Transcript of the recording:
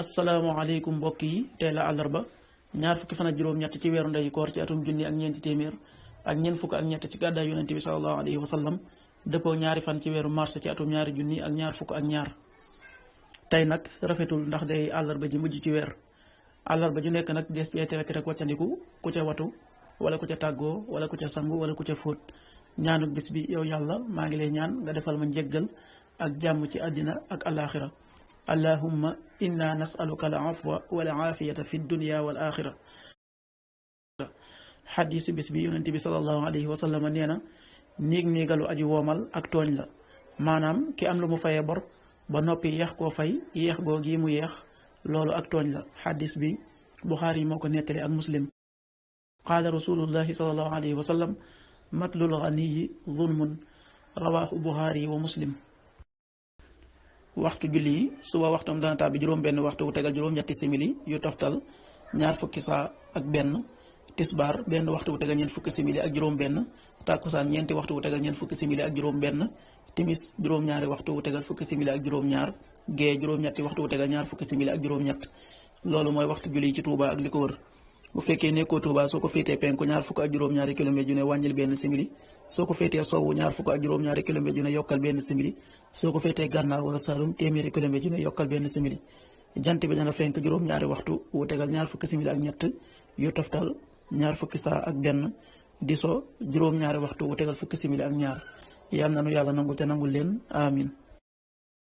asalaamaaleykum mbokk yi tey la àllarba ñaar fukki fan ak juróom-ñett ci weeru ndeyu koor ci atum junni ak ñeenti téeméer ak ñeent fukk ak ñett ci gàddaay yonente bi sallallahu alayhi wa sallam dëppoo ñaari fan ci weeru mars ci atum ñaari junni ak ñaar fukk ak ñaar. tey nag rafetul ndax day àllarba ji mujj ci weer àllarba ju nekk nag des cee tere rek wàccandiku ku ca watu wala ku ca tàggoo wala ku ca sangu wala ku ca fóot. ñaanuk bis bi yow yàlla maa ngi lay ñaan nga defal ma njéggal ak jàmm ci àddina ak alaaxira allahumma inna nasaluka al afwa wal aafiyata fi dunya wal axira. xadiisu bis bi yonente bi sallallahu alayhi wa sallam nee na néegalu aji woomal ak tooñ la maanaam ki am lu mu fayee bor ba noppi yeex koo fay yeex googi mu yeex loolu ak tooñ la. xadis bi buxaari moo ko nettali ak muslim. qaala rasulullahi sallallahu alayhi wa sallam matlul ganiyi zulmun rawaahu buxaari wa muslim. waxtu julli yi suba waxtam dana tàbbi juróom benn waxtu wu tegal juróom-ñetti simili yu toftal ñaar fukki saa ak benn. tisbaar benn waxtu wu tegal ñeent fukki simili ak juróom benn. tàkkusaan ñeenti waxtu wu tegal ñeent fukki simili ak juróom benn. timis juróom-ñaari waxtu wu tegal fukki simili ak juróom-ñaar. gee juróom-ñetti waxtu wu tegal ñaar fukki simili ak juróom-ñett. loolu mooy waxtu julli yi ci Touba ak li ko wër. bu fekkee nekkoo Touba soo ko féetee penku ñaar fukk ak juróom-ñaari kilomètre yu ne wàññil benn simili soo ko féetee sowwu ñaar fukk ak juróom-ñaari kilomètre yu ne yokkal benn simili soo ko féetee gànnaar wala Saalum téeméeri kilomètre yu ne yokkal benn simili. jant bi dana fenk juróom-ñaari waxtu wu tegal ñaar fukki simili ak ñett yu toftal ñaar fukki saa ak benn di so juróom-ñaari waxtu wu tegal fukki simili ak ñaar. yàlla na nu yàlla nangul te nangul leen amin